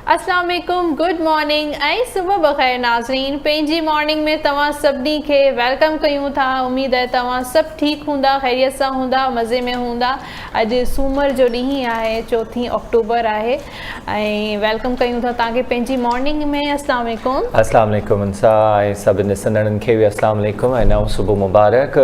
اسلام عليڪم good morning ۽ صبح بخير ناظرين پنهنجي مارننگ ۾ توهان سڀني کي welcome ڪيون ٿا اميد آهي توهان سڀ ٺيڪ هوندا خيريت سان هوندا مزي ۾ هوندا اڄ سومر جو ڏينهن آهي چوٿين آڪٽوبر آهي ۽ welcome ڪيون ٿا توهان کي پنهنجي مارننگ ۾ اسلام عليڪم. اسلام عليڪم انسا ۽ سڀ ڏسندڙن کي به اسلام عليڪم ۽ نئون صبح مبارڪ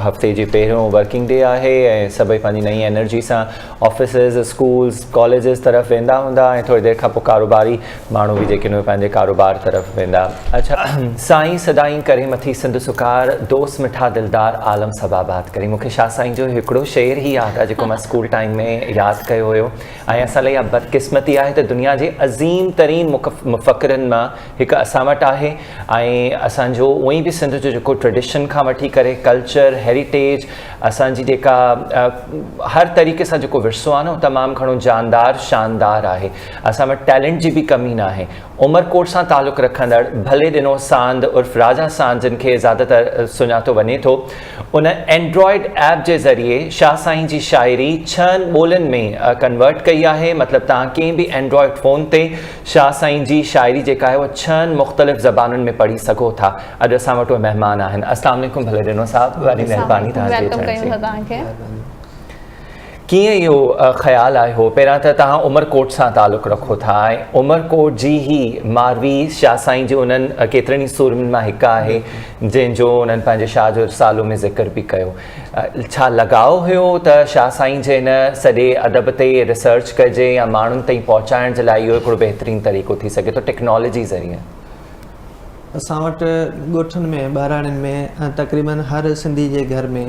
هفتي جي پهريون ورڪنگ ڊي آهي ۽ سڀئي پنهنجي نئين انرجي سان آفيسز اسڪولز ڪاليجز طرف ويندا هوندا ۽ ٿوري دير کان پوء ڪاروباري ماڻهو به جيڪي آهن پنهنجي ڪاروبار طرف ويندا. اڇا سائين سدائين ڪرين مٿي سنڌ سڪار دوست مٺا دلدار عالم سڀ آباد ڪرين مون کي شاهه سائين جو هڪڙو شعر ئي ياد آهي جيڪو مان اسڪول ٽائيم ۾ ياد ڪيو هيو ۽ اسان لاء اها بدقسمتي آهي ته دنيا جي عظيم ترين مفڪرن مان هڪ اسان وٽ آهي ۽ اسان جو اونئي به سنڌ جو جيڪو ٽريڊيشن کان وٺي ڪري ڪلچر هيريٽيج اسان جي جيڪا هر طريقي سان جيڪو ورثو آهي نه تمام گهڻو جاندار شاندار آهي اسان وٽ ٽيلنٽ جي به ڪمي ناهي عمرڪوٽ سان تعلق رکندڙ ڀلي ڏنو ساند عرف راجا ساند جن کي زياده تر سڃاتو وڃي ٿو ان اينڊرائيڊ ايپ جي ذريعي شاهه سائين جي شاعري ڇهن ٻولين ۾ ڪنورٽ ڪئي آهي مطلب توهان ڪنهن به اينڊرائيڊ فون تي شاهه سائين جي شاعري جيڪا آهي اها ڇهن مختلف زبانن ۾ پڙهي سگهو ٿا اڄ اسان وٽ اهي مهمان آهن اسلام عليڪم ڀلي ڏنو صاحب وڏي مهرباني توهان جي اچڻ جي. ڪيئن اهو خيال آيو؟ پهريان ته توهان عمرڪوٽ سان تعلق رکو ٿا ۽ عمرڪوٽ جي هي ماروي شاهه سائين جي انهن ڪيترن ئي سورمين مان هڪ آهي جنهن جو انهن پنهنجي شاهه جو رسالو ۾ ذڪر به ڪيو. ڇا لڳاء هيو ته شاهه سائين جي هن سڄي ادب تي ريسرچ ڪجي يا ماڻهن تائين پهچائڻ جي لاء اهو هڪڙو بهترين طريقو ٿي سگهي ٿو ٽيڪنالاجي ذريعي؟ اسان وٽ ڳوٺن ۾ ٻهراڙين ۾ تقريبن هر سنڌي جي گهر ۾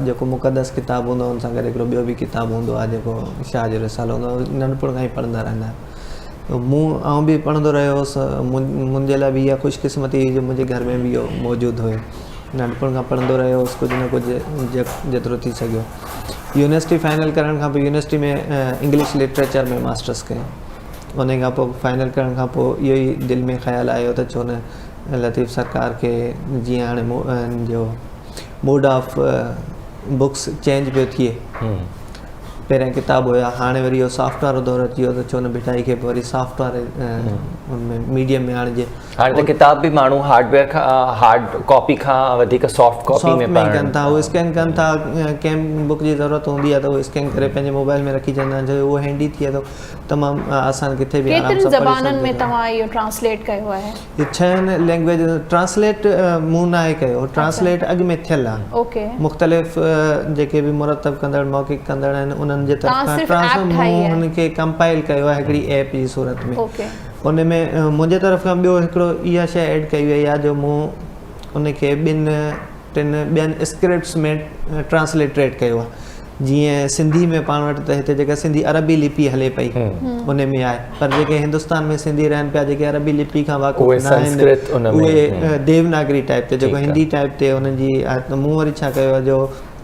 جيڪو مقدس ڪتاب هوندو آهي ان سان گڏ هڪڙو ٻيو به ڪتاب هوندو آهي جيڪو شاهه جو رسالو هوندو آهي ننڍپڻ کان ئي پڙهندا رهندا آهن مون آئون به پڙهندو رهيو هوس منهنجي لاء به اها خوش قسمتي هئي جو منهنجي گهر ۾ به اهو موجود هيو ننڍپڻ کان پڙهندو رهيو هوس ڪجهه نه ڪجهه جيترو ٿي سگهيو يونيورسٽي فائنل ڪرڻ کان پوء يونيورسٽي ۾ انگلش لٽريچر ۾ ماسٽرس ڪيم انهي کان پوء فائنل ڪرڻ کان پوء اهو ئي دل ۾ خيال آيو ته ڇو نه لطيف سرڪار کي جيئن هاڻي هن جو موڊ آف بڪس چينج پيو ٿئي پهريان ڪتاب هيا هاڻي وري اهو سافٽ وارو دور اچي ويو ته ڇو نه ڀٽائي کي به وري سافٽ واري ان ۾ ميڊيم ۾ آڻجي هاڻي ته ڪتاب به ماڻهو هارڊ ويئر کان هارڊ ڪاپي کان وڌيڪ سافٽ ڪاپي ۾ پڙهن ڪن ٿا اهو اسڪين ڪن ٿا ڪنهن بڪ جي ضرورت هوندي آهي ته اهو اسڪين ڪري پنهنجي موبائل ۾ رکي ڇڏندا آهن ڇو جو اهو هينڊي ٿئي ٿو تمام آسان ڪٿي به آرام ڪيترين سان پڙهي زبانن سگهجي ۾ ٿو. توهان اهو ٽرانسليٽ ڪيو آهي؟ هي ڇهن لينگويج ٽرانسليٽ مون ناهي ڪيو ٽرانسليٽ اڳ ۾ ٿيل آهي اوڪي مختلف جيڪي به مرتب ڪندڙ محقق ڪندڙ آهن انهن جي طرف توهان کان صرف ٽرانس ايپ ٺاهي مون آهي. هن کي ڪمپائل ڪيو آهي هڪڙي ايپ جي صورت ۾ اوڪي ان ۾ منهنجي طرف کان ٻيو هڪڙو اها شيء ايڊ ڪئي وئي آهي جو مون ان کي ٻن ٽن ٻين اسڪرپٽس ۾ ٽرانسليٽريٽ ڪيو آهي جيئن سنڌي ۾ پاڻ وٽ ته هتي جيڪا سنڌي عربي لپي هلي پئي ان ۾ آهي پر جيڪي هندستان ۾ سنڌي رهن پيا جيڪي عربي لپي کان واقف نه آهن اهي ديوناگري ٽائپ تي جيڪو هندي ٽائپ تي انهن جي آهي ته مون وري ڇا ڪيو آهي جو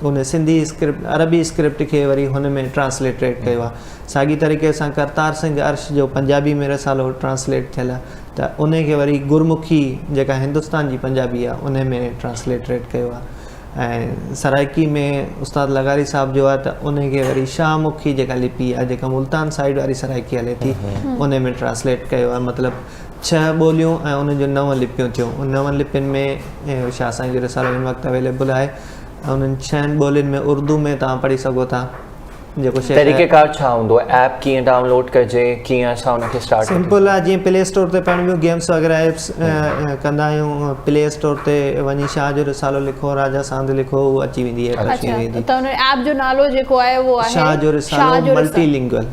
ان سنڌي اسڪرپٽ عربي اسڪرپٽ کي وري هن ۾ ٽرانسليٽريٽ ڪيو آهي ساڳي طريقي سان ڪرتار سنگهه عرش جو پنجابي ۾ رسالو ٽرانسليٽ ٿيل آهي ته ان کي وري گرمکي جيڪا هندستان جي پنجابي آهي ان ۾ ٽرانسليٽريٽ ڪيو آهي ۽ سرائيڪي ۾ استاد لغاري صاحب جو آهي ته ان کي وري شاهه مکي جيڪا لپي آهي جيڪا ملتان سائيڊ واري سرائيڪي هلي ٿي ان ۾ ٽرانسليٽ ڪيو آهي مطلب ڇهه ٻوليون ۽ انهن جون نو لپيون ٿيون ان نون لپين ۾ شاهه سائين جو رسالو هن وقت اويليبل آهي انهن ڇهن ٻولين ۾ اردو ۾ توهان پڙهي سگهو ٿا جيڪو شيخ طريقه ڪار ڇا هوندو ايپ ڪيئن ڊائونلوڊ ڪجي ڪيئن اسان ان کي اسٽارٽ سمپل آ جيئن پلي اسٽور تي پاڻ ٻيون گيمس وغيره ايپس ڪندا آهيون پلي اسٽور تي وڃي شاهه جو رسالو لکو راجا ساند لکو هو اچي ويندي ايپ اچي ويندي ته ان ايپ جو نالو جيڪو آهي اهو آهي شاهه جو رسالو ملٽي لنگوئل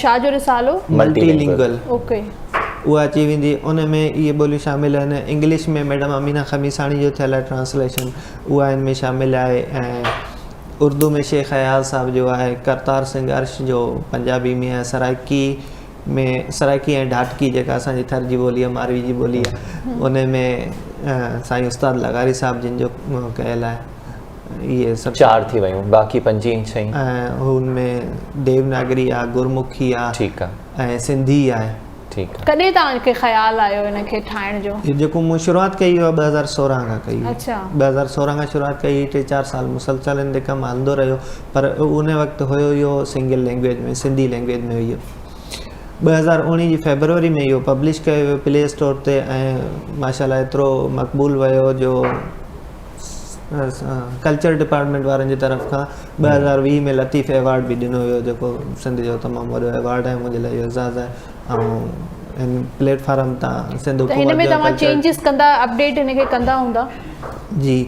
شاهه جو رسالو ملٽي لنگوئل اوڪي اها اچي ويندي ان ۾ اهي ٻوليون شامل آهن انگلش ۾ ميڊم امينه خميساڻي جو ٿيل آهي ٽرانسليشن اها ان ۾ شامل آهي ۽ اردو ۾ شيخ اياز صاحب جو آهي، ڪرتار سنگهه عرش جو پنجابي ۾ آهي، سرائيڪي ۾ سرائيڪي ۽ ڍاٽڪي جيڪا اسان جي ٿر جي ٻولي آهي ماروي جي ٻولي آهي ان ۾ سائين استاد لغاري صاحب جن جو ڪيل آهي اهي سڀ چار ٿي ويون باقي پنجين ڇهين ۽ ان ۾ ديوناگري آهي گرمکي آهي ٺيڪ آهي ۽ سنڌي آهي. ٺيڪ آ. ڪڏهن توهان کي خيال آيو ان کي ٺاهڻ جو؟ هي جيڪو مون شروعات ڪئي اها 2016 کان ڪئي هئي. اڇا. 2016 کان شروعات ڪئي هئي ٽي چار سال مسلسل ان تي ڪم هلندو رهيو پر ان وقت هيو اهو سنگل لينگويج ۾ سنڌي لينگويج ۾ هئي. 2019 جي فيبروري ۾ اهو پبلش ڪيو ويو پلي اسٽور تي ۽ ماشاء الله ايترو مقبول ويو جو ڪلچر ڊپارٽمينٽ وارن جي طرف کان 2020 ۾ لطيف ايوارڊ به ڏنو ويو جيڪو سنڌ جو تمام وڏو ايوارڊ آهي منهنجي لاء اهو اعزاز آهي ۽ هن پليٽ فارم تان سنڌ ته هن حڪومت ۾ جو توهان ڪلچر چينجز ڪندا اپڊيٽ هن کي ڪندا هوندا. جي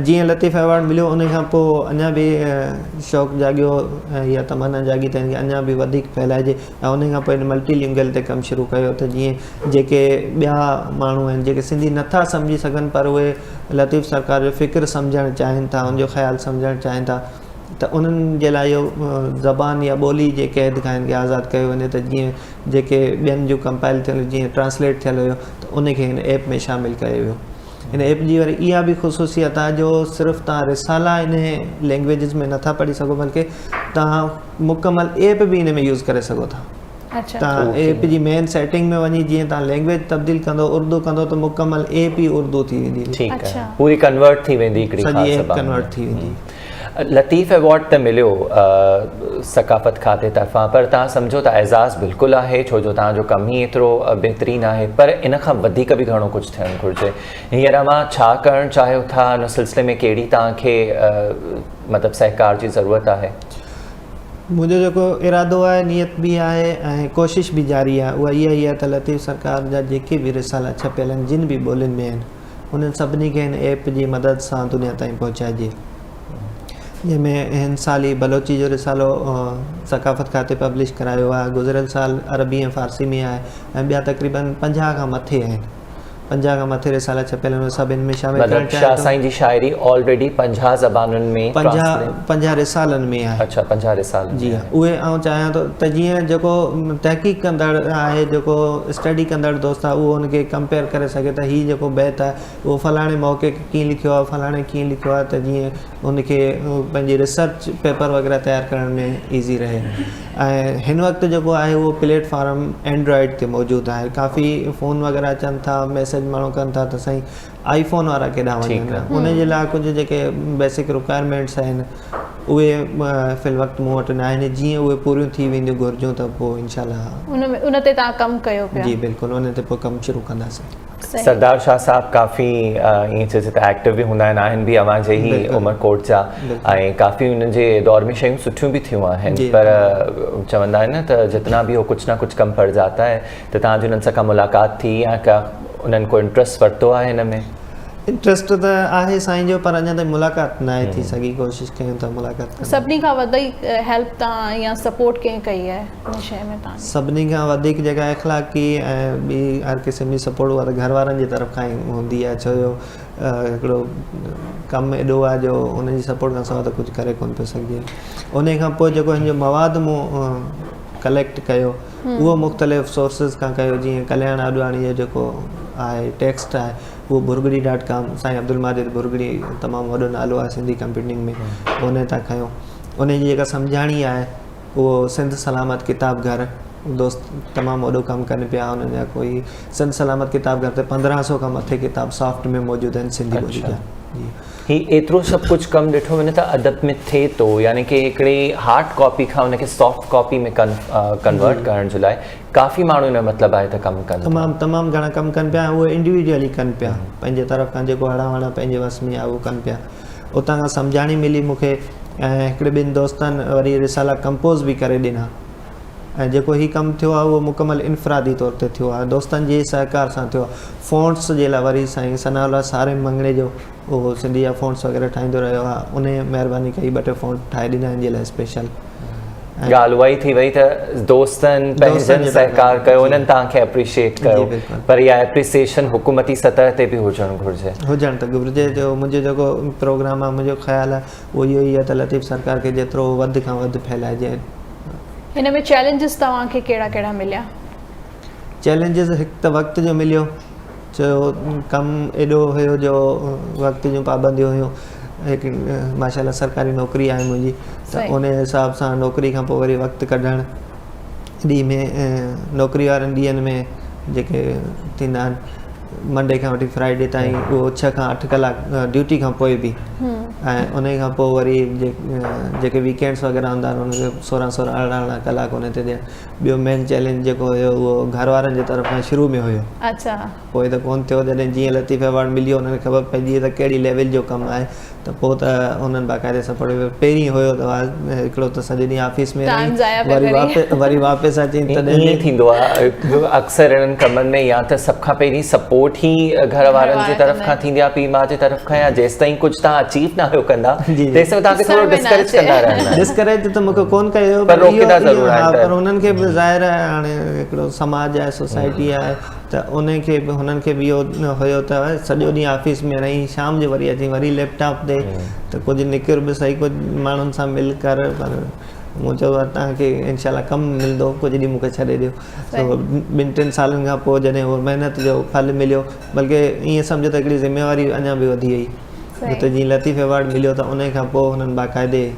جيئن لطيف ايوارڊ مليو ان کان پوء اڃا به شوق جاڳيو ۽ اها تمنا جاڳي ته ان کي اڃا به وڌيڪ ڦهلائجي ۽ ان کان پوء ان ملٽي لنگل تي ڪم شروع ڪيو ته جيئن جيڪي ٻيا ماڻهو آهن جيڪي سنڌي نٿا سمجهي سگهن پر اهي لطيف سرڪار جو فڪر سمجهڻ چاهين ٿا ان جو خيال سمجهڻ چاهين ٿا ته انهن جي لاء اهو زبان يا ٻولي جي قيد کان هن کي آزاد ڪيو وڃي ته جيئن جيڪي ٻين جون ڪمپائل ٿيل جيئن ٽرانسليٽ ٿيل هيو ته ان کي هن ايپ ۾ شامل ڪيو ويو. هن ايپ جي وري اها به خصوصيت آهي جو صرف توهان رسالا انهي لينگويجز ۾ نٿا پڙهي سگهو بلڪه توهان مڪمل ايپ به ان ۾ يوز ڪري سگهو ٿا. توهان ايپ جي مين سيٽنگ ۾ وڃي جيئن توهان لينگويج تبديل ڪندو اردو ڪندو ته مڪمل ايپ ئي اردو ٿي ويندي. ٺيڪ آهي پوري ڪنورٽ ٿي ويندي هڪڙي خاص سڄي ايپ ڪنورٽ ٿي ويندي. لطيف ايوارڊ ته مليو ثقافت کاتي طرفان پر توهان سمجهو ته اعزاز بلڪل آهي ڇو جو توهان جو ڪم ئي ايترو بهترين آهي پر ان کان وڌيڪ به گهڻو ڪجهه ٿيڻ گهرجي هينئر اوهان ڇا ڪرڻ چاهيو ٿا ان سلسلي ۾ ڪهڙي توهان کي مطلب سهڪار جي ضرورت آهي. منهنجو جيڪو ارادو آهي نيت به آهي ۽ ڪوشش به جاري آهي اها اها ئي آهي ته لطيف سرڪار جا جيڪي به رسالا ڇپيل آهن جن به ٻولين ۾ آهن انهن سڀني کي هن ايپ جي مدد سان دنيا تائين پهچائجي. جنهن ۾ هن سال ئي بلوچي جو رسالو ثقافت کاتي پبلش ڪرايو آهي، گذريل سال عربي ۽ فارسي ۾ آهي ۽ ٻيا تقريباً 50 کان مٿي آهن. 50 کان مٿي رسالا ڇپيل آهن اهي سڀ هن ۾ شامل ڪرڻ مطلب چاهيان شاهه ٿو. سائين جي شاعري آلريڊي 50 زبانن ۾ ٽرانسليٽ. 50 رسالن ۾ آهي. اڇا 50 رسالن ۾ جي آهي. اهي آئون چاهيان ٿو ته جيئن جيڪو تحقيق ڪندڙ آهي جيڪو اسٽڊي ڪندڙ دوست آهي اهو ان کي ڪمپيئر ڪري سگهي ته هي جيڪو بيت آهي اهو فلاڻي محقق ڪيئن لکيو آهي فلاڻي ڪيئن لکيو آهي ته جيئن ان کي پنهنجي ريسرچ پيپر وغيره تيار ڪرڻ ۾ ايزي رهي ۽ هن وقت جيڪو آهي اهو پليٽ فارم اينڊرائيڊ تي موجود آهي ڪافي فون وغيره اچن ٿا ميسيج ماڻهو ڪن ٿا ته سائين آئي فون وارا ڪيڏانهن وڃن ان جي لاء ڪجهه جيڪي بيسڪ رڪوائرمينٽس آهن اهي في الوقت مون وٽ نه آهن جيئن اهي پوريون ٿي وينديون گهرجون ته پوء انشاء الله ان ۾ ان تي توهان ڪم ڪيو پيا. جي بلڪل ان تي پوء ڪم شروع ڪنداسين. سردار شاهه صاحب ڪافي ائين چئجي ته ايڪٽو به هوندا آهن آهن به اوهان جي ئي عمرڪوٽ جا ۽ ڪافي انهن جي دور ۾ شيون سٺيون به ٿيون آهن پر چوندا آهن نه ته جتنا به هو ڪجهه نه ڪجهه ڪم پڙ جاتا هي ته توهان جي انهن سان ڪا ملاقات ٿي يا ڪا انهن ڪو انٽرسٽ ورتو آهي هن ۾؟ انٽرسٽ ته آهي سائين جو پر اڃا تائين ملاقات ناهي ٿي سگهي ڪوشش ڪيون ٿا ملاقات ڪرڻ جي. سڀني کان وڌيڪ هيلپ توهان يا سپورٽ ڪنهن ڪئي آهي ان شيء ۾ توهان جي؟ سڀني کان وڌيڪ جيڪا اخلاقي ۽ ٻي هر قسم جي سپورٽ اها ته گهر وارن جي طرف کان ئي هوندي آهي ڇو جو هڪڙو ڪم ايڏو آهي جو ان جي سپورٽ کان سواء ته ڪجهه ڪري ڪونه پيو سگهجي ان کان پوء جيڪو هن جو مواد مون ڪليڪٽ ڪيو اهو مختلف سورسز کان ڪيو جيئن ڪلياڻ آڏواڻي جو جيڪو آهي ٽيڪسٽ آهي اهو ڀرڳڙي ڊاٽ ڪام سائين عبدالماجد ڀرڳڙي تمام وڏو نالو آهي سنڌي ڪمپيوٽنگ ۾ ان تان کنيو ان جي جيڪا سمجهاڻي آهي اهو سنڌ سلامت ڪتاب گهر دوست تمام وڏو ڪم ڪن پيا انهن جا ڪوئي سنڌ سلامت ڪتاب گهر تي 1500 کان مٿي ڪتاب سافٽ ۾ موجود آهن سنڌي ٻولي جا. جي. هي ايترو سڀ ڪجهه ڪم ڏٺو وڃي ته ادب ۾ ٿئي ٿو يعني ڪي هڪڙي هارڊ ڪاپي کان ان کي سافٽ ڪاپي ۾ ڪنورٽ ڪرڻ جي لاء ڪافي ماڻهو ان مطلب آهي ته ڪم ڪن ٿا. تمام تمام گهڻا ڪم ڪن پيا ۽ اهي انڊيويجوئلي ڪن پيا پنهنجي طرف کان جيڪو هڙان وڙان پنهنجي وس ۾ آهي اهو ڪن پيا اتان کان سمجهاڻي ملي مون کي ۽ هڪڙي ٻن دوستن وري رسالا ڪمپوز به ڪري ڏنا ۽ جيڪو هي ڪم ٿيو آهي اهو مڪمل انفرادي طور تي ٿيو آهي دوستن جي سهڪار سان ٿيو آهي فونٽس جي لاء وري سائين ثناء الله صارم مڱڻيجو اهو سنڌي جا فونٽس وغيره ٺاهيندو رهيو آهي انهي مهرباني ڪئي ٻه ٽي فونٽ ٺاهي ڏنا ان جي لاء اسپيشل. ڳالهه اها ئي ٿي وئي ته دوستن پنهنجن سهڪار ڪيو انهن توهان کي اپريشيئيٽ ڪيو پر اها اپريسيئيشن حڪومتي سطح تي به هجڻ گهرجي. هجڻ ته گهرجي جو منهنجو جيڪو پروگرام آهي منهنجو خيال آهي اهو اهو ئي آهي ته لطيف سرڪار کي جيترو وڌ کان وڌ ڦهلائجي. هن ۾ چئلينجز توهان کي ڪهڙا ڪهڙا مليا؟ چئلينجز هڪ ته وقت جو مليو جو ڪم ايڏو هيو جو وقت جون پابنديون هيون هڪ ماشاء الله سرڪاري نوڪري آهي منهنجي ته ان حساب سان نوڪري کان پوء وري وقت ڪڍڻ ڏينهن ۾ نوڪري وارن ڏينهن ۾ جيڪي ٿيندا آهن منڊي کان وٺي فرائيڊي تائين اهو ڇهه کان اٺ ڪلاڪ ڊيوٽي کان پوء به ۽ ان کان پوء وري جيڪي ويڪينڊس وغيره هوندا آهن ان کي سورهن سورهن ارڙهن ارڙهن ڪلاڪ ان تي ڏيڻ ٻيو مين چئلينج جيڪو هيو اهو گهر وارن جي طرف کان شروع ۾ هيو. اڇا. پوء ته ڪونه ٿيو جڏهن جيئن لطيف ايوارڊ مليو انهن کي خبر پئجي وئي ته ڪهڙي ليول جو ڪم آهي ته پوء ته انهن باقاعدي سپورٽ ڪيو پهرين هيو ته هڪڙو ته سڄو ڏينهن آفيس ۾ ٽائيم ضايع رهي پيا وري ڪرين. وري واپس اچين تڏهن ائين به ٿيندو آهي اڪثر اهڙن ڪمن ۾ يا ته سڀ کان پهرين سپورٽ ئي گهر وارن جي طرف کان ٿيندي آهي پيء ماء جي طرف کان يا جيستائين ڪجهه توهان اچيو نه آهيو ڪندا تيستائين توهان کي ٿورو ڊسڪريج ڪندا رهندا آهن. ڊسڪريج ته مونکي ڪون ڪيو پر روڪيندا ضرور آهن پر انهن کي به ظاهر آهي هاڻي هڪڙو سماج آهي سوسائٽي آهي ته ان کي به هنن کي به اهو هيو ته سڄو ڏينهن آفيس ۾ رهين شام جو وري اچين وري ليپ ٽاپ تي ته ڪجهه نڪر به سهي ڪجهه ماڻهن سان مل ڪر پر مون چيو توهان کي انشاء الله ڪم ملندو ڪجهه ڏينهن مون کي ڇڏي ڏيو سو ٻن ٽن سالن کان پوء جڏهن اهو محنت جو ڦل مليو بلڪه ائين سمجهو ته هڪڙي ذميواري اڃا به وڌي وئي اتي جيئن لطيف ايوارڊ مليو ته ان کان پوء هنن باقاعدي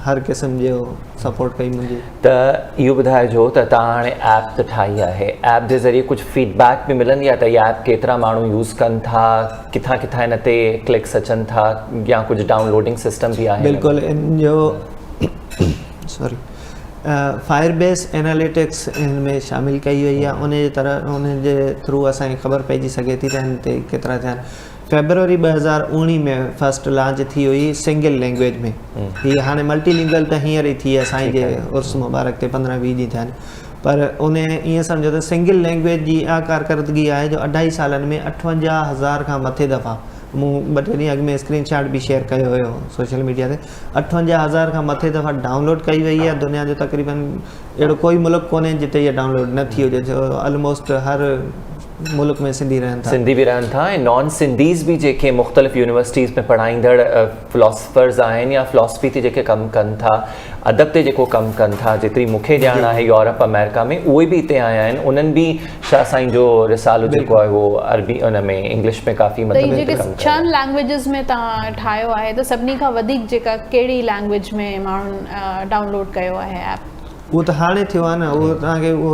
هر قسم جو سپورٽ ڪئي منهنجي. ته اهو ٻڌائجو ته توهان هاڻي ايپ ته ٺاهي آهي ايپ جي ذريعي ڪجهه فيڊ بيڪ به ملندي آهي ته اها ايپ ڪيترا ماڻهو يوز ڪن ٿا ڪٿان ڪٿان ان تي ڪلڪس اچن ٿا يا ڪجهه ڊائون لوڊنگ سسٽم به آهي. بلڪل ان جو سوري فائر بيس ايناليٽڪس هن ۾ شامل ڪئي وئي آهي ان جي طرح ان جي ٿرو اسان کي خبر پئجي سگهي ٿي ته هن تي ڪيترا ٿيا آهن فيبروري 2019 ۾ فرسٽ لانچ ٿي هئي سنگل لينگويج ۾ هي هاڻي ملٽي لينگول ته هينئر ئي ٿي آهي سائين جي عرس مبارڪ تي 15 20 ڏينهن ٿيا آهن پر ان ائين سمجهو ته سنگل لينگويج جي اها ڪارڪردگي آهي جو اڍائي سالن ۾ 58000 کان مٿي دفعا مون ٻه ٽي ڏينهن اڳ ۾ اسڪرين شاٽ به شيئر ڪيو هيو سوشل ميڊيا تي 58000 کان مٿي دفعا ڊائونلوڊ ڪئي وئي آهي دنيا جو تقريبن اهڙو ڪوئي ملڪ ڪونهي جتي اها ڊائونلوڊ نه ٿي هجي آلموسٽ هر ملڪ ۾ سنڌي رهن ٿا. سنڌي به رهن ٿا ۽ نان سنڌيز به جيڪي مختلف يونيورسٽيز ۾ پڙهائيندڙ فلاسفرز آهن يا فلاسفي تي جيڪي ڪم ڪن ٿا ادب تي جيڪو ڪم ڪن ٿا جيتري مون کي ڄاڻ آهي يورپ آمريڪا ۾ اهي به هتي آيا آهن انهن به شاهه سائين جو رسالو جيڪو آهي اهو عربي ان ۾ انگلش ۾ ڪافي مطلب ته هي جيڪي ڇهن لينگويجز ۾ توهان ٺاهيو آهي ته سڀني کان وڌيڪ جيڪا ڪهڙي لينگويج ۾ ماڻهن ڊائونلوڊ ڪيو آهي ايپ؟ اهو ته هاڻي ٿيو آهي نه اهو توهان کي اهو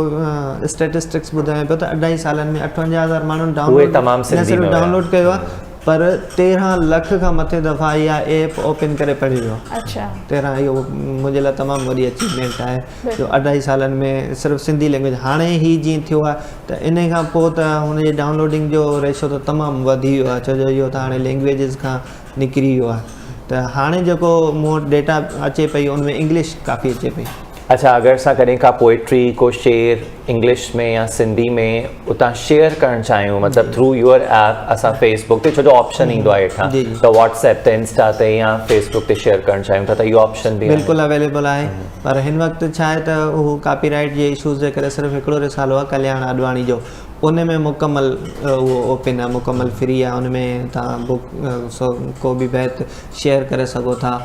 اسٽيٽسٽڪس ٻڌايان پيو ته اڍائي سالن ۾ 58 هزار ماڻهن ڊائونلوڊ نه صرف ڊائونلوڊ ڪيو آهي پر 13 لک کان مٿي دفعا اها ايپ اوپن ڪري پڙهي ويو اڇا 13 اهو منهنجي لاء تمام وڏي اچيومينٽ آهي جو اڍائي سالن ۾ صرف سنڌي لينگويج هاڻي هي جيئن ٿيو آهي ته ان کان پوء ته هن جي ڊائونلوڊنگ جو ريشو ته تمام وڌي ويو آهي ڇو جو اهو ته هاڻي لينگويجز کان نڪري ويو آهي ته هاڻي جيڪو مون وٽ ڊيٽا اچي پئي ان ۾ انگلش ڪافي اچي پئي. اڇا اگر اسان ڪڏهن ڪا پوئٽري ڪو شعر انگلش ۾ يا سنڌي ۾ اتان شيئر ڪرڻ چاهيون مطلب ٿرو your app اسان فيس بڪ تي ڇو جو آپشن ايندو آهي هيٺان ته واٽس ايپ تي انسٽا تي يا فيس بڪ تي شيئر ڪرڻ چاهيون ٿا ته اهو آپشن به بلڪل اويليبل آهي پر هن وقت ڇا آهي ته اهو ڪاپي رائيٽ جي اشوز جي ڪري صرف هڪڙو رسالو آهي ڪلياڻ آڏواڻي جو ان ۾ مڪمل اهو اوپن آهي مڪمل فري آهي ان ۾ توهان بڪ سو ڪو به بيت شيئر ڪري سگهو ٿا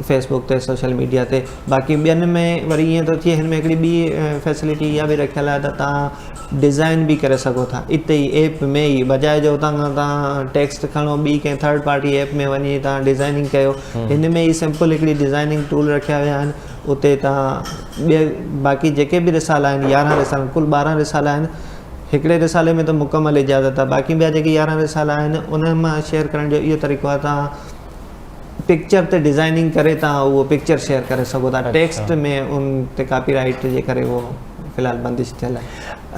فيس بڪ تي سوشل ميڊيا تي باقي ٻين ۾ وري ائين ٿو ٿئي هن ۾ هڪڙي ٻي فيسلٽي اها به رکيل آهي ته توهان ڊزائن به ڪري سگهو ٿا اتي ئي ايپ ۾ ئي بجاء جو اتان کان توهان ٽيڪسٽ کڻو ٻي ڪنهن ٿرڊ پارٽي ايپ ۾ وڃي توهان ڊزائننگ ڪيو هن ۾ ئي سمپل هڪڙي ڊزائننگ ٽول رکيا ويا آهن اتي توهان ٻئي باقي جيڪي به رسالا آهن يارهن رسالا ڪل ٻارهن رسالا آهن هڪڙي رسالي ۾ ته مڪمل اجازت آهي باقي ٻيا جيڪي يارهن رسالا آهن انهن مان شيئر ڪرڻ جو اهو طريقو آهي توهان پڪچر تي ڊزائننگ ڪري توهان اهو پڪچر شيئر ڪري سگهو ٿا ٽيڪسٽ ۾ ان تي ڪاپي رائيٽ جي ڪري اهو في الحال بندش ٿيل آهي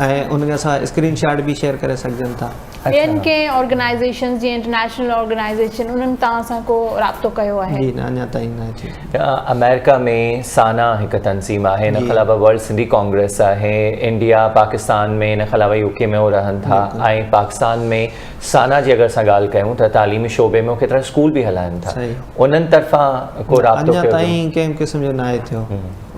۽ ان کان سواء اسڪرين شاٽ به شيئر ڪري سگهجن ٿا. ٻين ڪنهن آرگنائيزيشنز جيئن انٽرنيشنل آرگنائيزيشن انهن توهان سان ڪو رابطو ڪيو آهي؟ جي نه اڃا تائين نه ٿيو. آمريڪا ۾ سانا هڪ تنظيم آهي ان کان علاوه ورلڊ سنڌي ڪانگريس آهي انڊيا پاڪستان ۾ ان کان علاوه يو ڪي ۾ هو رهن ٿا ۽ پاڪستان ۾ سانا جي اگر اسان ڳالهه ڪيون ته تعليمي شعبي ۾ هو ڪيترا اسڪول به هلائن ٿا انهن طرفان ڪو رابطو ڪيو اڃا تائين ڪنهن به قسم جو ناهي ٿيو.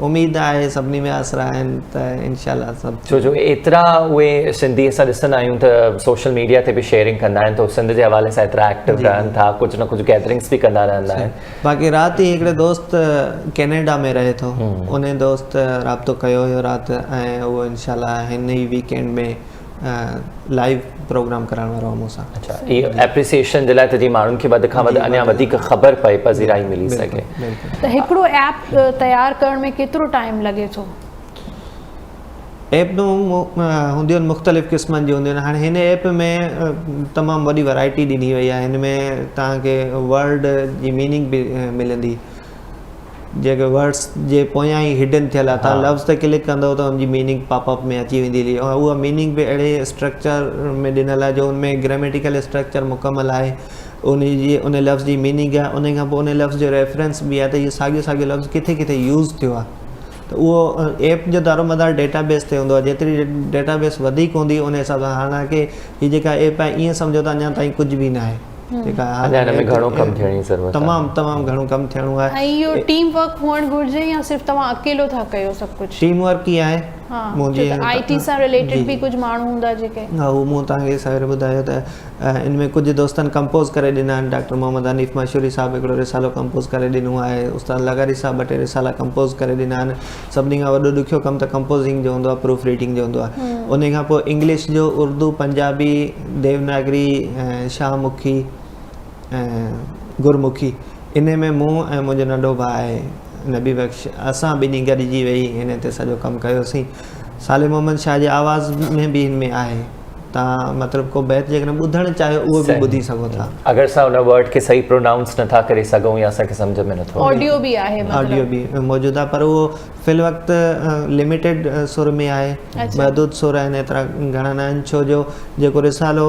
اميد آهي سڀني ۾ آسرا آهن ته انشاء الله سڀ ڇو جو ايترا اهي سنڌي اسان ڏسندا آهيون ته سوشل ميڊيا تي به شيئرنگ ڪندا آهن ته سنڌ جي حوالي سان ايترا ايڪٽو رهن ٿا ڪجهه نه ڪجهه گيدرنگس به ڪندا رهندا آهن. باقي رات ئي هڪڙي دوست ڪينيڊا ۾ رهي ٿو انهي دوست رابطو ڪيو هيو رات ۽ اهو انشاء الله هن ئي ويڪ اينڊ ۾ لائيو پروگرام ڪرائڻ وارو آهي مون سان. اڇا اهو ايپريسيئيشن جي لاء ته جيئن ماڻهن کي وڌ کان وڌ اڃا وڌيڪ خبر پئي پذيرائي ملي سگهي. ته هڪڙو ايپ تيار ڪرڻ ۾ ڪيترو ٽائيم لڳي ٿو؟ ايپ هونديون آهن مختلف قسمن جون هونديون آهن هاڻي هن ايپ ۾ تمام وڏي ورائٽي ڏني وئي آهي هن ۾ توهان کي ورڊ جي ميننگ به ملندي. جيڪي ورڊس جي پويان ئي هڊن ٿيل آهي تان لفظ تي ڪلڪ ڪندو ته ان جي ميننگ پاپ اپ ۾ اچي ويندي هلي ۽ اها ميننگ به اهڙي اسٽرڪچر ۾ ڏنل آهي جو ان ۾ گراميٽيڪل اسٽرڪچر مڪمل آهي ان جي ان لفظ جي ميننگ آهي ان کان پوء ان لفظ جو ريفرنس به آهي ته اهو ساڳيو ساڳيو لفظ ڪٿي ڪٿي يوز ٿيو آهي ته اهو ايپ جو دارومدار ڊيٽا بيس تي هوندو آهي جيتري ڊيٽا بيس وڌيڪ هوندي ان حساب سان حالانڪه هي جيڪا ايپ آهي ائين سمجهو ته اڃا تائين ڪجهه به ناهي جيڪا اڃا هن ۾ گهڻو ڪم ٿيڻ جي ضرورت آهي. تمام تمام گهڻو ڪم ٿيڻو آهي. ۽ اهو ٽيم ورڪ هئڻ گهرجي يا صرف توهان اڪيلو ٿا ڪيو سڀ ڪجهه؟ ٽيم ورڪ ئي آهي ها ڇو ته آئي ٽي سان رليٽيڊ به ڪجهه ماڻهو هوندا جيڪي. ها اهو مون توهان کي سوير ٻڌايو ته ان ۾ ڪجهه دوستن ڪمپوز ڪري ڏنا آهن ڊاڪٽر محمد حنيف مشوري صاحب هڪڙو رسالو ڪمپوز ڪري ڏنو آهي استاد لغاري صاحب ٻه ٽي رسالا ڪمپوز ڪري ڏنا آهن سڀني کان وڏو ڏکيو ڪم ته ڪمپوزنگ جو هوندو آهي پروف ريڊنگ جو هوندو آهي ان کان پوء انگلش جو اردو پنجابي ديوناگري ۽ شاهه مکي ۽ گرمکي ان ۾ مون ۽ منهنجو ننڍو ڀاء آهي نبي بخش اسان ٻنهي گڏجي ويهي هن تي سڄو ڪم ڪيوسين صالح محمد شاهه جي آواز ۾ به هن ۾ آهي تان مطلب ڪو بيت جيڪڏهن ٻڌڻ چاهيو اهو به ٻڌي سگهو ٿا. اگر اسان ان ورڊ کي صحيح پرونائونس نٿا ڪري سگهون يا اسان کي سمجهه ۾ نٿو اچي. آڊيو به آهي مطلب. آڊيو به موجود آهي پر اهو في الوقت لميٽيڊ سر ۾ آهي محدود سر آهن ايترا گهڻا نه آهن ڇو جو جيڪو رسالو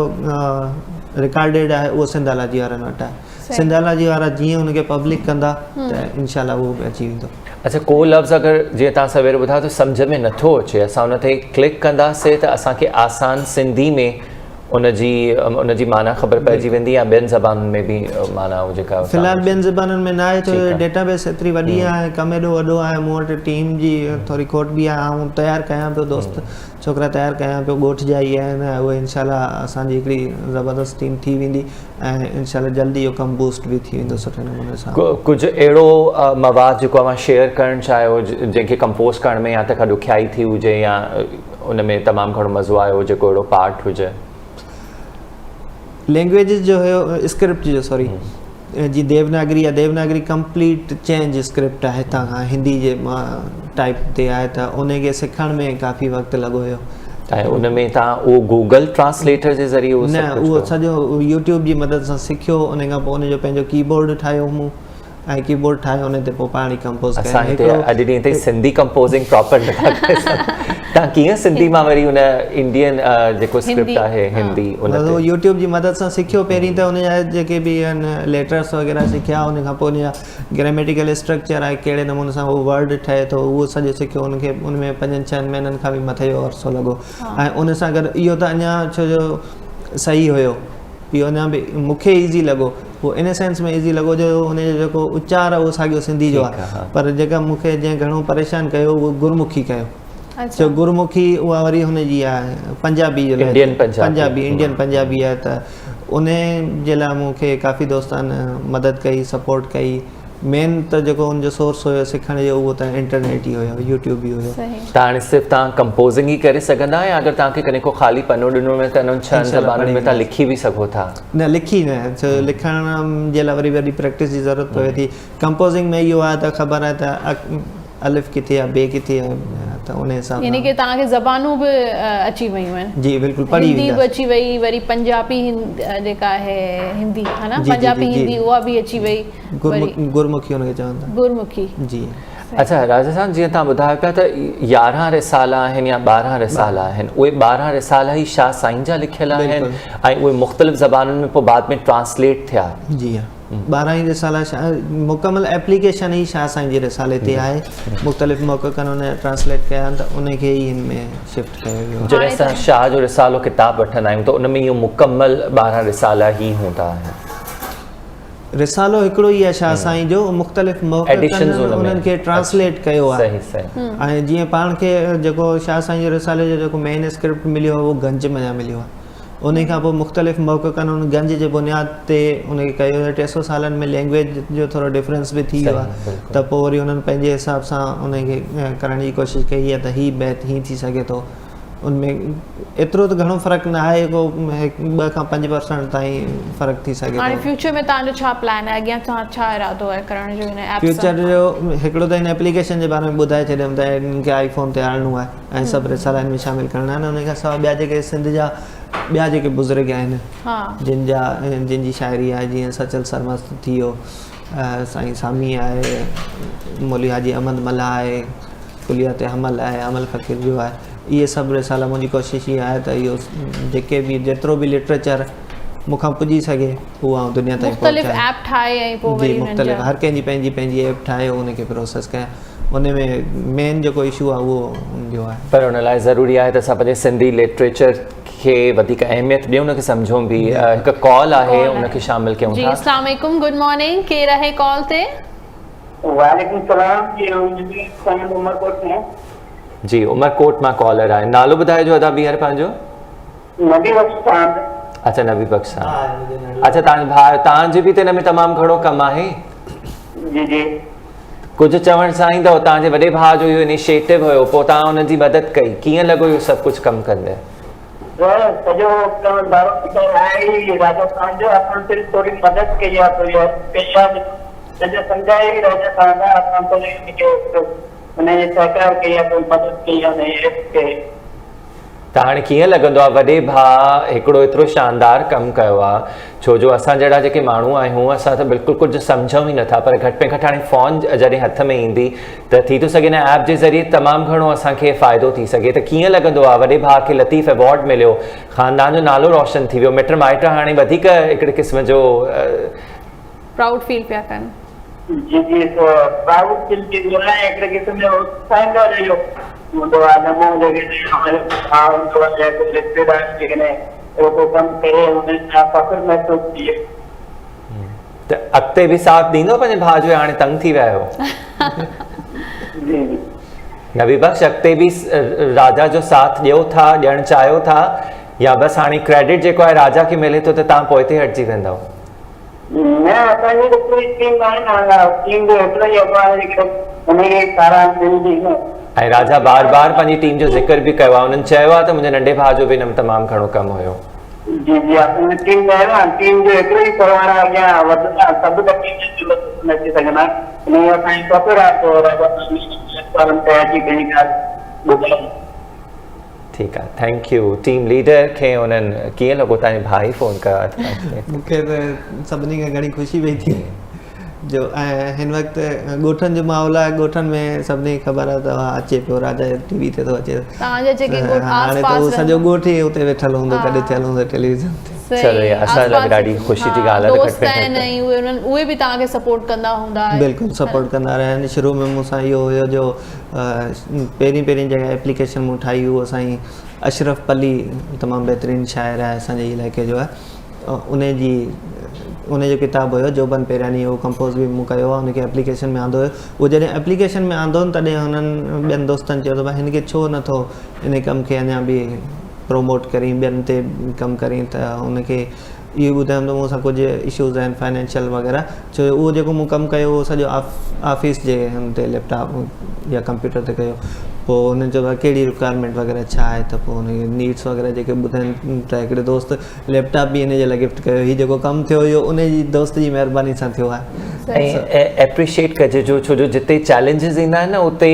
رڪارڊيڊ آهي اهو سنڌالاجي وارن وٽ آهي. سنڌالاجي وارا جيئن ان کي پبلڪ ڪندا ته انشاء الله اهو به اچي ويندو. اڇا ڪو لفظ اگر جيئن توهان سوير ٻڌايو ته سمجهه ۾ نٿو اچي اسان ان تي ڪلڪ ڪنداسي ته اسان کي آسان سنڌي ۾ ان جي ان جي معنيٰ خبر پئجي ويندي يا ٻين زبانن ۾ به معنيٰ جيڪا في الحال ٻين زبانن ۾ ناهي ڇو جو ڊيٽا بيس ايتري وڏي آهي ڪم ايڏو وڏو آهي مون وٽ ٽيم جي ٿوري کوٽ به آهي آئون تيار ڪيان پيو دوست ڇوڪرا تيار ڪيان پيو ڳوٺ جا ئي آهن اهي انشاء الله اسان جي هڪڙي زبردست ٽيم ٿي ويندي ۽ انشاء الله جلدي اهو ڪم بوسٽ به ٿي ويندو سٺي نموني سان. ڪجهه اهڙو مواد جيڪو اوهان شيئر ڪرڻ چاهيو جنهن کي ڪمپوز ڪرڻ ۾ يا ته ڪا ڏکيائي ٿي هجي يا ان ۾ تمام گهڻو مزو آيو هجي ڪو اهڙو پارٽ هجي. لينگويجز جو هيو اسڪرپٽ جو سوري جي ديوناگري يا ديوناگري ڪمپليٽ چينج اسڪرپٽ آهي هتان کان هندي جي ٽائپ تي آهي ته ان کي سکڻ ۾ ڪافي وقت لڳو هيو. ۽ ان ۾ توهان اهو گوگل ٽرانسليٽر جي ذريعي اهو نه اهو سڄو يوٽيوب جي مدد سان سکيو ان کان پوء ان جو پنهنجو ڪي بورڊ ٺاهيو مون ۽ ڪي بورڊ ٺاهي ان تي پوء پاڻ ئي ڪمپوز ڪيو. اسان هتي اڄ ڏينهن تائين سنڌي ڪمپوزنگ پراپر نٿا ڪري سگهون توهان ڪيئن سنڌي مان وري ان انڊين جيڪو اسڪرپٽ آهي هندي ان تي يوٽيوب جي مدد سان سکيو پهرين ته ان جا جيڪي به آهن ليٽرس وغيره سکيا ان کان پوء ان جا گراميٽيڪل اسٽرڪچر آهي ڪهڙي نموني سان اهو ورڊ ٺهي ٿو اهو سڄو سکيو ان کي ان ۾ پنجن ڇهن مهينن کان به مٿي جو عرصو لڳو ۽ ان سان گڏ اهو ته اڃا ڇو جو صحيح هيو اهو اڃا به مون کي ايزي لڳو اهو ان سينس ۾ ايزي لڳو جو ان جو جيڪو اچار آهي اهو ساڳيو سنڌي جو آهي پر جيڪا مون کي جنهن گهڻو پريشان ڪيو اهو گرمکي ڪيو ڇو گرمکي اها وري هن جي آهي پنجابي جو پنجابي انڊين پنجابي آهي ته ان جي لاء مون کي ڪافي دوستن مدد ڪئي سپورٽ ڪئي مين ته جيڪو ان جو سورس هيو سکڻ جو اهو ته انٽرنيٽ ئي هيو يوٽيوب ئي هيو. ته هاڻي صرف توهان ڪمپوزنگ ئي ڪري سگهندا يا اگر توهان کي ڪڏهن ڪو خالي پنو ڏنو وڃي ته انهن ڇهن زبانن ۾ توهان لکي به سگهو ٿا؟ نه لکي نه ڇو جو لکڻ جي لاء وري وڏي پريڪٽس جي ضرورت پوي ٿي ڪمپوزنگ ۾ اهو آهي ته خبر آهي ته الف ڪٿي آهي بي ڪٿي آهي ته ان حساب يعني سان. ڪي توهان کي زبانون به اچي ويون آهن. جي بلڪل پڙهي هندي به وينداسين. اچي وئي وري پنجابي جيڪا آهي هندي ها نه جي جي پنجابي جي جي هندي اها به اچي وئي وري گرمکي ان کي چون ٿا. گرمکي. جي. اڇا راجا صاحب جيئن توهان ٻڌايو پيا ته 11 رسالا آهن يا 12 رسالا آهن اهي 12 رسالا ئي شاهه سائين جا لکيل آهن ۽ اهي مختلف زبانن ۾ پوء بعد ۾ ٽرانسليٽ ٿيا. جي ها. 12 ئي رسالا مڪمل ايپليڪيشن ئي شاهه سائين جي رسالي تي آهي مختلف محققن ان ٽرانسليٽ ڪيا آهن ته ان کي ئي هن ۾ شفٽ ڪيو ويو آهي. جڏهن اسان شاهه جو رسالو ڪتاب وٺندا آهيون ته ان ۾ اهو مڪمل 12 رسالا ئي هوندا آهن. رسالو هڪڙو ئي آهي شاهه سائين جو مختلف محققن انهن کي ٽرانسليٽ ڪيو آهي ۽ جيئن پاڻ کي جيڪو شاهه سائين جي رسالي جو جيڪو مين اسڪرپٽ مليو آهي اهو گنج منجهان مليو آهي. انهي کان پوء مختلف محققن ان گنج جي بنياد تي ان کي ڪيو ته 300 سالن ۾ لينگويج جو ٿورو ڊفرنس به ٿي ويو آهي ته پوء وري انهن پنهنجي حساب سان ان کي ڪرڻ جي ڪوشش ڪئي آهي ته هي بيت هي ٿي سگهي ٿو ان ۾ ايترو ته گهڻو فرق نه آهي ڪو هڪ ٻه کان 5% تائين فرق ٿي سگهي ٿو. هاڻي فيوچر ۾ توهان جو ڇا پلان آهي اڳيان توهان ڇا ارادو آهي ڪرڻ جو هن ايپ سان؟ فيوچر جو هڪڙو ته هن ايپليڪيشن جي باري ۾ ٻڌائي ڇڏيم ته هن کي آئي فون تي آڻڻو آهي. ۽ سڀ رسالا ان ۾ شامل ڪرڻا آهن ان کان سواء ٻيا جيڪي سنڌ جا ٻيا جيڪي بزرگ آهن جن جا جن جي شاعري آهي جيئن سچل سرمست ٿي ويو سائين سامي آهي مولوي حاجي احمد ملاح آهي ڪليات حمل آهي حمل فقير جو آهي اهي سڀ رسالا منهنجي ڪوشش اها آهي ته اهو جيڪي به جيترو به لٽريچر مون کان پڄي سگهي اهو آئون دنيا تائين مختلف ايپ ٺاهي ۽ پوء وري مختلف هر ڪنهن جي پنهنجي پنهنجي ايپ ٺاهي ان کي پروسيس ڪيان ان ۾ مين جيڪو اشو آهي اهو ان جو آهي. پر ان لاء ضروري آهي ته اسان پنهنجي سنڌي لٽريچر کي وڌيڪ اهميت ڏيون ان کي سمجهون به هڪ ڪال آهي ان کي شامل ڪيون ٿا. جي اسلام عليڪم گڊ مارننگ ڪير آهي ڪال تي. وعليڪم السلام جي آئون جميل خان عمرڪوٽ مان. جي عمرڪوٽ مان ڪالر آهي نالو ٻڌائجو ادا ٻيهر پنهنجو. نبي بخش ساند. اڇا نبي بخش ساند اڇا تان ڀاء تان جي به ته ان ۾ تمام گهڻو ڪم آهي. جي جي. ڪجهه چوڻ چاهيندؤ توهان جي وڏي ڀاء جو اهو انيشيٽو هيو پوء توهان انهن جي مدد ڪئي ڪيئن لڳو اهو سڀ ڪجهه ڪم ڪندي؟ سر سڄو ڪم دارومدار آهي ئي راجا خان جو اسان صرف ٿوري مدد ڪئي آهي ٿوري هيلپ ڪئي آهي سڄو سمجهايو ئي راجا خان آهي اسان ٿوري ان کي ان جي سهڪار ڪئي آهي ٿوري مدد ڪئي آهي ان جي هيلپ ڪئي. ته هاڻي ڪيئن لڳندو آهي وڏي ڀاء هڪڙو ايترو شاندار ڪم ڪيو آهي ڇو جو اسان جهڙا جيڪي ماڻهو آهيون اسان ته بلڪل ڪجهه سمجهون ئي نٿا پر گهٽ ۾ گهٽ هاڻي فون جڏهن هٿ ۾ ايندي ته ٿي ٿو سگهي هن ايپ جي ذريعي تمام گهڻو اسان کي فائدو ٿي سگهي ته ڪيئن لڳندو آهي وڏي ڀاء کي لطيف ايوارڊ مليو خاندان جو نالو روشن ٿي ويو مٽ مائٽ هاڻي وڌيڪ هڪڙي قسم جو پرائوڊ فيل پيا ڪن. جي جي پرائوڊ فيل ٿيندو آهي هڪڙي قسم جو اتساهيندو رهيو هوندو آهي نه مون جيڪڏهن ڀاء هوندو آهي يا ڪو رشتيدار جيڪڏهن اهڙو ڪو ڪم ڪري ان سان فخر محسوس ٿئي. ته اڳتي به ساٿ ڏيندو پنهنجي ڀاء جو يا هاڻي تنگ ٿي ويا آهيو؟ جي جي. نبي بخش اڳتي به راجا جو ساٿ ڏيو ٿا ڏيڻ چاهيو ٿا يا بس هاڻي ڪريڊٽ جيڪو آهي راجا کي ملي ٿو ته توهان پوئتي هٽجي ويندؤ؟ نه اسان جي ته پوري ٽيم آهي نه ٽيم جو هڪڙو ئي اڳواڻ جيڪڏهن ان کي ساراهه ملندي نه. ۽ راجا بار بار پنهنجي ٽيم جو ذڪر به ڪيو آهي انهن چيو آهي ته منهنجي ننڍي ڀاء جو به ان ۾ تمام گهڻو ڪم هيو. جي جي اسان جي ٽيم ۾ آهي نه ٽيم جو هڪڙو ئي سرواڻ اڳيان وڌندا سڀ ته ٽيم جي ضرورت نه اچي سگهندا ان ۾ اسان جي فخر آهي ته راجا پليٽ فارم تي اچي پنهنجي ڳالهه ٻڌائي. ٺيڪ آ thank you team leader کي انهن ڪيئن لڳو تانجي ڀائي فون ڪيو آ توهان کي. مون کي ته سڀني کان گهڻي خوشي پئي ٿئي جو ۽ هن وقت ڳوٺن جو ماحول آهي ڳوٺن ۾ سڀني کي خبر آهي ته ها اچي پيو راجا ٽي وي تي ٿو اچي توهان جا جيڪي ڳوٺ آس هاڻي ته پاس هو سڄو ڳوٺ ئي اتي ويٺل هوندو گڏ ٿيل هوندو ٽيليويزن تي. چلو يار اسان لاء به ڏاڍي خوشي جي ڳالهه آهي ته دوست آهن ۽ اهي انهن اهي به توهان کي سپورٽ ڪندا هوندا بلڪل سپورٽ ڪندا رهيا آهن شروع ۾ مون سان اهو هيو جو پهرين پهرين جيڪا ايپليڪيشن مون ٺاهي اهو سائين اشرف پلي تمام بهترين شاعر آهي اسان جي علائقي جو آهي ان جي ان جو ڪتاب هيو جوبن پيراني اهو ڪمپوز به مون ڪيو آهي ان کي ايپليڪيشن ۾ آندو هيو اهو جڏهن ايپليڪيشن ۾ آندو تڏهن هنن ٻين دوستن چيو ته ڀاء هن کي ڇو نٿو ان ڪم کي اڃا به پروموٽ ڪرين ٻين تي ڪم ڪرين ته ان کي اهو ٻڌايم ته مون سان ڪجهه اشوز آهن فائنينشل وغيره ڇو جو اهو جيڪو مون ڪم ڪيو اهو سڄو آفيس جي هن تي ليپ ٽاپ يا ڪمپيوٽر تي ڪيو پوء هنن چيو ڀاء ڪهڙي رڪوائرمينٽ وغيره ڇا آهي ته پوء هن کي نيڊس وغيره جيڪي ٻڌايم ته هڪڙي دوست ليپ ٽاپ به هن جي لاء گفٽ ڪيو هي جيڪو ڪم ٿيو اهو ان جي دوست جي مهرباني سان ٿيو آهي. ۽ ايپريشيٽ ڪجي جو ڇو جو جتي چئلينجز ايندا آهن نه اتي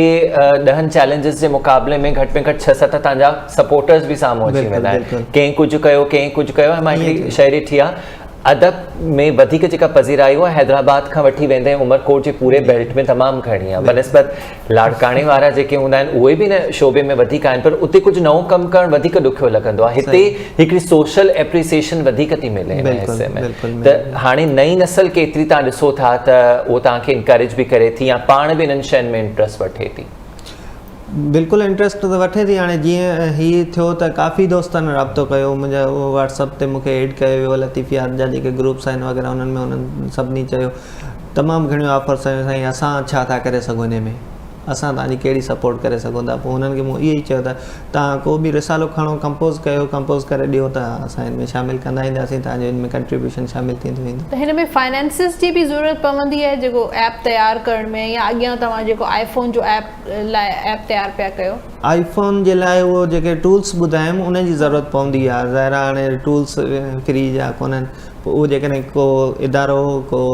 ڏهن چئلينجز جي مقابلي ۾ گهٽ ۾ گهٽ ڇهه ست توهان جا سپورٽرز به سامهون اچي ويندا آهن ڪنهن ڪجهه ڪيو ڪنهن ڪجهه ڪيو ۽ مان هڪڙي شيء ڏٺي آهي ادب ۾ وڌيڪ جيڪا پذيرائي اها حيدرآباد کان وٺي ويندي عمرڪوٽ جي پوري بيلٽ ۾ تمام گهڻي آهي بنسبت لاڙڪاڻي وارا جيڪي هوندا آهن اهي به ان شعبي ۾ وڌيڪ آهن پر اتي ڪجهه نئون ڪم ڪرڻ وڌيڪ ڏکيو لڳندو آهي هتي هڪڙي سوشل ايپريسيشن وڌيڪ ٿي ملي هن حصي ۾ ته هاڻي نئين نسل ڪيتري تان ڏسو ٿا ته اهو توهان کي انڪريج به ڪري ٿي يا پاڻ به انهن شين ۾ انٽرسٽ وٺي ٿي. بلڪل انٽرسٽ ته وٺي ٿي هاڻي جيئن هي ٿيو ته ڪافي دوستن رابطو ڪيو منهنجا واٽس اپ تي مونکي ايڊ ڪيو ويو لطيفيات جا جيڪي گروپس آهن وغيره انهن ۾ انهن سڀني چيو تمام گهڻيون آفرس آيون سائين اسان ڇا ٿا ڪري سگهون انهي ۾ اسان توهان جي ڪهڙي سپورٽ ڪري سگهون ٿا پوء انهن کي مون اهو ئي چيو ته توهان ڪو به رسالو کڻو ڪمپوز ڪيو ڪمپوز ڪري ڏيو ته اسان ان ۾ شامل ڪندا اينداسين توهان جو ان ۾ ڪنٽريبيوشن شامل ٿيندو ويندو. ته هن ۾ فائنانسز جي به ضرورت پوندي آهي جيڪو ايپ تيار ڪرڻ ۾ يا اڳيان توهان جيڪو آئي فون جو ايپ لاء ايپ تيار پيا ڪيو. آئي فون جي لاء اهو جيڪي ٽولس ٻڌايم ان جي ضرورت پوندي آهي ظاهر آهي هاڻي ٽولس فري جا ڪونهن پوء اهو جيڪڏهن ڪو ادارو ڪو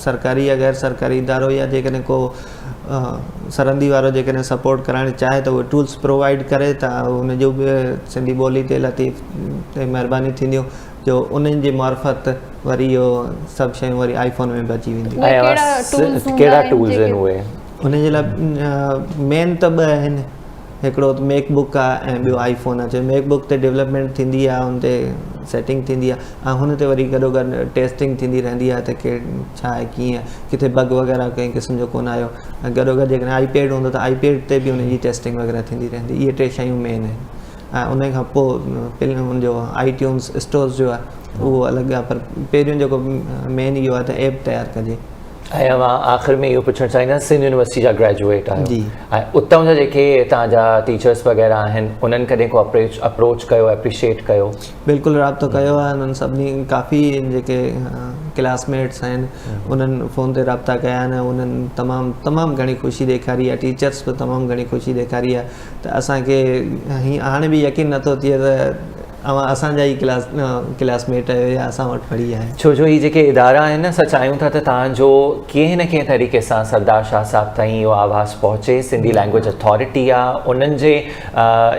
سرڪاري يا غير سرڪاري ادارو يا جيڪڏهن ڪو سرندي وارو جيڪڏهن سپورٽ ڪرائڻ چاهي ته اهي ٽولس پرووائيڊ ڪري ته ان جو به سنڌي ٻولي تي لطيف تي مهرباني ٿينديون جو انهن جي معرفت وري اهو سڀ شيون وري آئي فون ۾ به اچي وينديون. اهي ڪهڙا ٽولز هوندا ڪهڙا آهن ٽولز آهن جيڪي اهي؟ ان جي لاء مين ته ٻه آهن هڪڙو ته ميڪ بڪ آهي ۽ ٻيو آئي فون آهي ميڪ بڪ تي ڊولپمينٽ ٿيندي آهي ان تي سيٽنگ ٿيندي آهي ۽ هن تي وري گڏو گڏ ٽيسٽنگ ٿيندي رهندي آهي ته ڪي ڇا آهي ڪيئن آهي ڪٿي بگ وغيره ڪنهن قسم جو ڪونه آيو ۽ گڏو گڏ جيڪڏهن آئي پيڊ هوندو ته آئي پيڊ تي به ان جي ٽيسٽنگ وغيره ٿيندي رهندي اهي ٽي شيون مين آهن ۽ ان کان پوء ان جو آئي ٽيونز اسٽورز جو آهي اهو الڳ آهي پر پهريون جيڪو مين اهو آهي ته ايپ تيار ڪجي. ۽ اوهان آخر ۾ اهو پڇڻ چاهيندا سنڌ يونيورسٽي جا گريجوئيٽ آهيو جي ۽ اتان جا جيڪي هتان جا ٽيچرس وغيره آهن انهن ڪڏهن ڪو اپروچ اپروچ ڪيو اپريشيٽ ڪيو؟ بلڪل رابطو ڪيو آهي انهن سڀني ڪافي جيڪي ڪلاس ميٽس آهن انهن فون تي رابطا ڪيا آهن ۽ انهن تمام تمام گهڻي خوشي ڏيکاري آهي ٽيچرس به تمام گهڻي خوشي ڏيکاري آهي ته اسان کي هاڻي به يقين نٿو ٿئي ته اوهان اسان جا ئي ڪلاس ڪلاس ميٽ آهيو يا اسان وٽ پڙهي آيا آهيو. ڇو جو هي جيڪي ادارا آهن نه اسان چاهيون ٿا ته توهان جو ڪنهن نه ڪنهن طريقي سان سردار شاهه صاحب تائين اهو آواز پهچي سنڌي لينگويج اٿارٽي آ انهن جي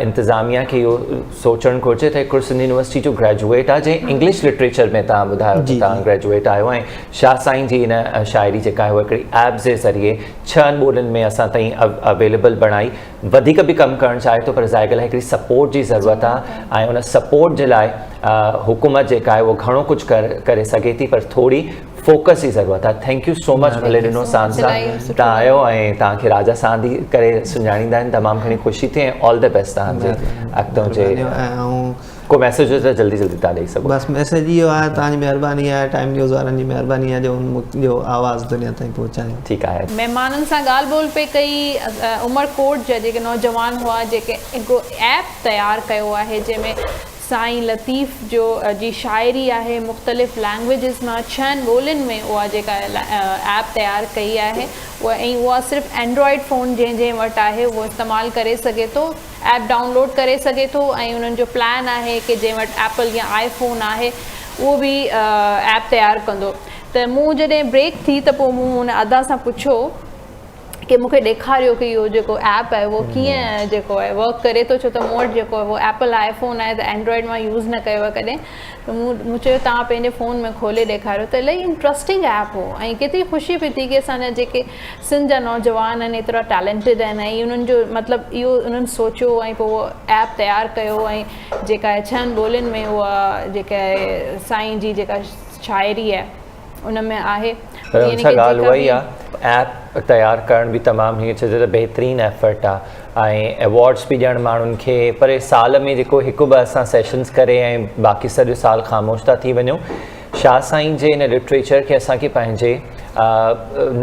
انتظاميا کي اهو سوچڻ گهرجي ته هڪڙو سنڌ يونيورسٽي جو گريجوئيٽ آ جنهن انگلش لٽريچر ۾ توهان ٻڌايو ته توهان گريجوئيٽ آهيو ۽ شاهه سائين جي ان شاعري جيڪا آهي اها هڪڙي ايپ جي ذريعي ڇهن ٻولين ۾ اسان تائين اويليبل بڻائي وڌيڪ به ڪم ڪرڻ چاهي ٿو پر ظاهر ڳالهه آهي هڪڙي سپورٽ جي ضرورت آهي ۽ ان سپورٽ جي لاء حڪومت جيڪا آهي اهو گهڻو ڪجهه ڪري سگهي ٿي پر ٿوري فوڪس جي ضرورت آهي thank you سو مچ ڀلي ڏنو سان سان تان آيو ۽ توهان کي راجا سان ئي ڪري سڃاڻيندا آهن تمام گهڻي خوشي ٿي ۽ آل the best توهان جي اڳتو جي ڪو ميسيج هجي ته جلدي جلدي تان ڏئي سگهو. بس ميسيج اهو آهي توهان جي مهرباني آهي ٽائيم نيوز وارن جي مهرباني آهي جو منهنجو آواز دنيا تائين پهچايو. ٺيڪ آهي. مهمانن سان ڳالهه ٻولهه پئي ڪئي عمرڪوٽ جا جيڪي نوجوان هئا جيڪي هڪڙو ايپ تيار ڪيو آهي جنهن ۾ سائين لطيف جو جي شاعري آهي مختلف لينگويجز مان ڇهن ٻولين ۾ اها جيڪا ايپ تيار ڪئي آهي اها ۽ اها صرف اينڊرائيڊ فون جنهن جنهن وٽ آهي اهو استعمال ڪري سگهي ٿو ايپ ڊائونلوڊ ڪري سگهي ٿو ۽ انهن جو پلان آهي ڪي جنهن وٽ ايپل يا آئي فون آهي اهو به ايپ تيار ڪندو ته مون جڏهن بريڪ ٿي ته پوء مون ان ادا سان پڇيو ڪي مون کي ڏيکاريو ڪي اهو جيڪو ايپ آهي اهو ڪيئن جيڪو آهي ورڪ ڪري ٿو ڇو ته مون وٽ جيڪو آهي اهو ايپل آئي فون آهي ته اينڊرائيڊ مان يوز نه ڪيو آهي ڪڏهن ته مون مون چيو توهان پنهنجي فون ۾ کولي ڏيکاريو ته الاهي انٽرسٽنگ ايپ هو ۽ ڪيتري خوشي پئي ٿي ڪي اسان جا جيڪي سنڌ جا نوجوان آهن ايترا ٽيلنٽيڊ آهن ۽ انهن جو مطلب اهو انهن سوچيو ۽ پوء اهو ايپ تيار ڪيو ۽ جيڪا آهي ڇهن ٻولين ۾ اها جيڪا آهي سائين جي جيڪا شاعري آهي ان ۾ آهي پر ان سان ڳالهه اها ئي آهي ايپ تيار ڪرڻ به تمام هيئن چئجي ته بهترين ايفرٽ آهي ۽ ايوارڊس به ڏيڻ ماڻهن کي پر سال ۾ جيڪو هڪ ٻه اسان سيشنس ڪري ۽ باقي سڄو سال خاموش ٿا ٿي وڃون شاهه سائين جي ان لٽريچر کي اسان کي پنهنجي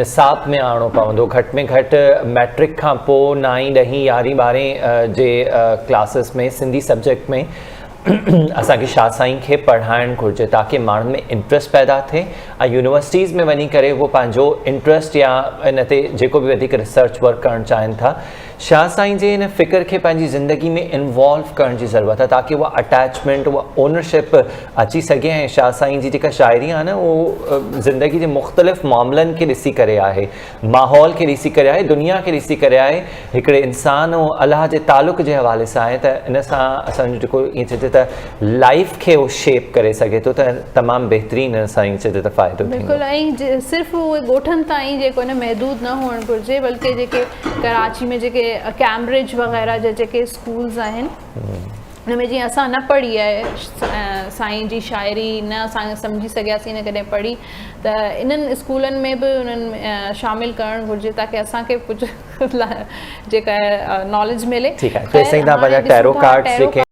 نصاب ۾ آڻڻو پوندو گهٽ ۾ گهٽ ميٽرڪ کان پوء نائين ڏهين يارهين ٻارهين جي ڪلاسز ۾ سنڌي سبجيڪٽ ۾ اسان کي شاهه سائين کي پڙهائڻ گهرجي تاڪه ماڻهن ۾ انٽرسٽ پيدا ٿئي ۽ يونيورسٽيز ۾ وڃي ڪري هو پنهنجو انٽرسٽ يا ان تي جيڪو به وڌيڪ ريسرچ ورڪ ڪرڻ چاهين ٿا شاهه سائين جي ان فڪر کي پنهنجي زندگي ۾ انوالو ڪرڻ جي ضرورت آهي تاڪه اها اٽيچمينٽ اها اونرشپ اچي سگهي ۽ شاهه سائين جي جيڪا شاعري آهي نه اهو زندگي جي مختلف معاملن کي ڏسي ڪري آهي ماحول کي ڏسي ڪري آهي دنيا کي ڏسي ڪري آهي هڪڙي انسان ۽ الله جي تعلق جي حوالي سان آهي ته ان سان اسان جو جيڪو ائين چئجي ته لائف کي اهو شيپ ڪري سگهي ٿو ته تمام بهترين ان سان ائين چئجي ته فائدو ٿيندو. بلڪل ۽ صرف اهي ڳوٺن تائين جيڪو آهي نه محدود نه هئڻ گهرجي بلڪه جيڪي ڪراچي ۾ جيڪي ڪيمبرج وغيره جا جيڪي اسڪولز آهن ان ۾ جيئن اسان نه پڙهي آهي سائين جي شاعري نه اسان سمجهي سگهياسين نه ڪڏهن پڙهي ته انهن اسڪولن ۾ به انهن شامل ڪرڻ گهرجي تاڪه اسان کي ڪجهه جيڪا ناليج ملي. ٺيڪ آهي تيسين تان پنهنجا ٽيرو ڪارڊز جيڪي.